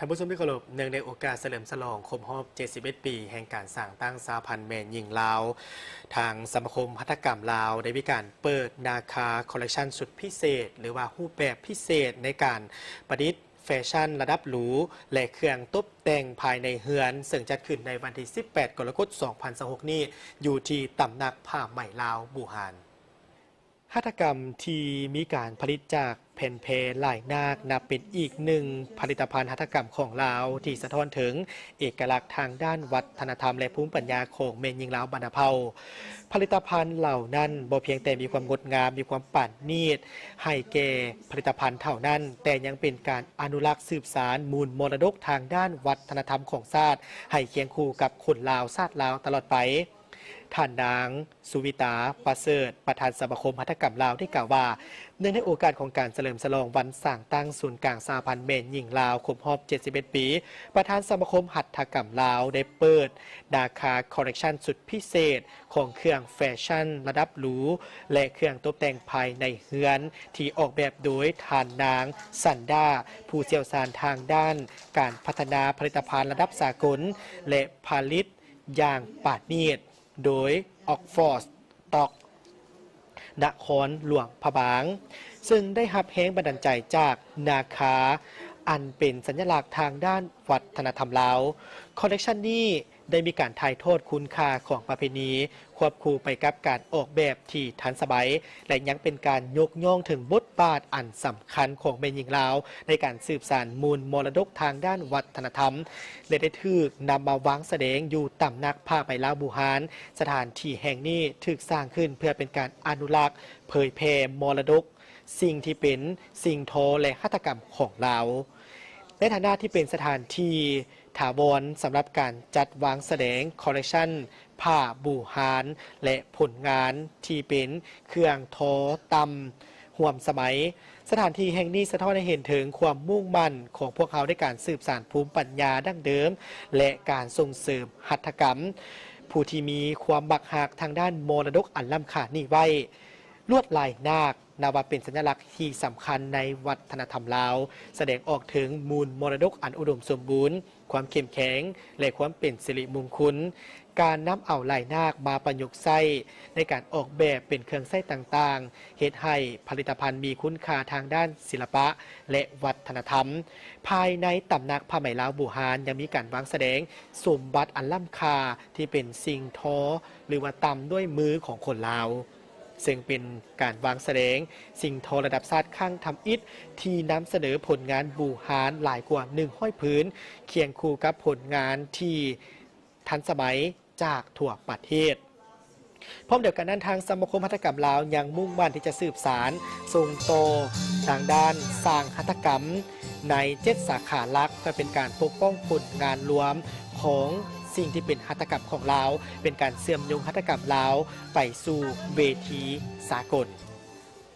ທ່ານຜູ້ຊົມທີ່ເຄົາລົບ, ເນື່ອງໃນໂອກາດສະເຫຼີມສະຫຼອງຄົບຮອບເຈັດສິບເອັດປີແຫ່ງການສ້າງຕັ້ງສະຫະພັນແມ່ຍິງລາວ, ທາງສະມາຄົມຫັດຖະກຳລາວໄດ້ມີການເປີດນາຄາຄອລເລັກຊັນຊຸດພິເສດ ຫຼືວ່າຮູບແບບພິເສດໃນການປະດິດແຟຊັ່ນລະດັບຫຼູ ແລະ ເຄື່ອງຕົບແຕ່ງພາຍໃນເຮືອນ, ເຊິ່ງຈັດຂຶ້ນໃນວັນທີສິບແປດ ກໍລະກົດ ສອງພັນຊາວຫົກນີ້ ຢູ່ທີ່ຕຳໜັກຜ້າໄໝລາວບູຮານ. ຫັດຖະກຳທີ່ມີການຜະລິດຈາກແຜ່ນແພຫຼາຍນາກ ນັບເປັນອີກໜຶ່ງຜະລິດຕະພັນຫັດຖະກຳຂອງລາວ ທີ່ສະທ້ອນເຖິງເອກະລັກທາງດ້ານວັດທະນະທຳ ແລະ ພູມປັນຍາຂອງແມ່ຍິງລາວບັນດາເຜົ່າ. ຜະລິດຕະພັນເຫຼົ່ານັ້ນບໍ່ພຽງແຕ່ມີຄວາມງົດງາມ, ມີຄວາມປານນີດໃຫ້ແກ່ຜະລິດຕະພັນເທົ່ານັ້ນ, ແຕ່ຍັງເປັນການອະນຸລັກສືບສານມູນມໍລະດົກທາງດ້ານວັດທະນະທຳຂອງຊາດ ໃຫ້ຄຽງຄູ່ກັບຄົນລາວ, ຊາດລາວຕະຫຼອດໄປ. ທ່ານນາງ ສຸວິຕາ ປະເສີດ ປະທານສະມາຄົມຫັດຖະກຳລາວ ໄດ້ກ່າວວ່າ, ເນື່ອງໃນໂອກາດຂອງການສະເຫຼີມສະຫຼອງວັນສ້າງຕັ້ງສູນກາງສະຫະພັນແມ່ຍິງລາວຄົບຮອບເຈັດສິບເອັດປີ, ປະທານສະມາຄົມຫັດຖະກຳລາວໄດ້ເປີດນາຄາຄອລເລັກຊັນຊຸດພິເສດຂອງເຄື່ອງແຟຊັ່ນລະດັບຫຼູ ແລະ ເຄື່ອງຕົບແຕ່ງພາຍໃນເຮືອນ ທີ່ອອກແບບໂດຍທ່ານນາງ ສັນດາ ຜູ້ຊ່ຽວຊານທາງດ້ານການພັດທະນາຜະລິດຕະພັນລະດັບສາກົນ ແລະ ຜະລິດ ຢ່າງປານີດໂດຍ Oxford Stock ນະຄອນຫຼວງພະບາງ, ເຊິ່ງໄດ້ຮັບແຮງບັນດານໃຈຈາກນາຄາ ອັນເປັນສັນຍະລັກທາງດ້ານວັດທະນະທຳລາວ. ຄອລເລັກຊັນນີ້ໄດ້ມີການຖ່າຍທອດຄຸນຄ່າຂອງປະເພນີ ຄວບຄູ່ໄປກັບການອອກແບບທີ່ທັນສະໄໝ ແລະ ຍັງເປັນການຍົກຍ້ອງເຖິງບົດບາດອັນສຳ ຄັນຂອງແມ່ຍິງລາວໃນການສືບສານມູນມໍລະດົກທາງດ້ານວັດທະນະທຳ ແລະ ໄດ້ຖືກນຳມາວາງສະແດງຢູ່ຕຳໜັກຜ້າໄໝລາວບູຮານ. ສະຖານທີ່ແຫ່ງນີ້ຖືກສ້າງຂຶ້ນເພື່ອເປັນການອະນຸລັກ, ເຜີຍແຜ່ມໍລະດົກ, ສິ່ງທີ່ເປັນສິ່ງທໍ ແລະ ຫັດຖະກຳຂອງລາວ. ໃນຖານະທີ່ເປັນສະຖານທີ່ຖາວອນສຳລັບການຈັດວາງສະແດງຄອລເລັກຊັນ ຜ້າບູຮານ ແລະ ຜົນງານທີ່ເປັນເຄື່ອງທໍຕ່ຳຮ່ວມສະໄໝ. ສະຖານທີ່ແຫ່ງນີ້ສະທ້ອນໃຫ້ເຫັນເຖິງຄວາມມຸ່ງໝັ້ນຂອງພວກເຮົາໃນການສືບສານພູມປັນຍາດັ້ງເດີມ ແລະ ການສົ່ງເສີມຫັດຖະກຳ ຜູ້ທີ່ມີຄວາມມັກຮັກທາງດ້ານມໍລະດົກອັນລ້ຳຄ່ານີ້ໄວ້. ລວດລາຍນາກ ນັບວ່າເປັນສັນຍະລັກທີ່ສຳຄັນໃນວັດທະນະທຳລາວ, ສະແດງອອກເຖິງມູນມໍລະດົກອັນອຸດົມສົມບູນ, ຄວາມເຂັ້ມແຂງ ແລະ ຄວາມເປັນສິລິມຸງຄຸນ. ການນຳເອົາລາຍນາກມາປະຍຸກໃຊ້ໃນການອອກແບບເປັນເຄື່ອງໃຊ້ຕ່າງໆ ເຮັດໃຫ້ຜະລິດຕະພັນມີຄຸນຄ່າທາງດ້ານສິລະປະ ແລະ ວັດທະນະທຳ. ພາຍໃນຕຳໜັກຜ້າໄໝລາວບູຮານ ຍັງມີການວາງສະແດງສົມບັດອັນລ້ຳຄ່າທີ່ເປັນສິ່ງທໍ ຫຼືວ່າຕ່ຳດ້ວຍມືຂອງຄົນລາວ. ເຊິ່ງເປັນການວາງສະແດງສິ່ງທໍລະດັບຊາດຄັ້ງທຳອິດ ທີ່ນຳສະເໜີຜົນງານບູຮານຫຼາຍກວ່າໜຶ່ງຮ້ອຍຜືນ, ຄຽງຄູ່ກັບຜົນງານທີ່ທັນສະໄໝຈາກທົ່ວປະເທດ. ພ້ອມດຽວກັນນັ້ນ, ທາງສະມາຄົມຫັດຖະກຳລາວຍັງມຸ່ງໝັ້ນທີ່ຈະສືບສານສົ່ງຕໍ່ທາງດ້ານຊ່າງຫັດຖະກຳໃນເຈັດສາຂາຫຼັກ ເພື່ອເປັນການປົກປ້ອງຜົນງານລວມຂອງສິ່ງທີ່ເປັນຫັດຖະກຳຂອງລາວ, ເປັນການເຊື່ອມໂຍງຫັດຖະກຳລາວໄປສູ່ເວທີສາກົນ.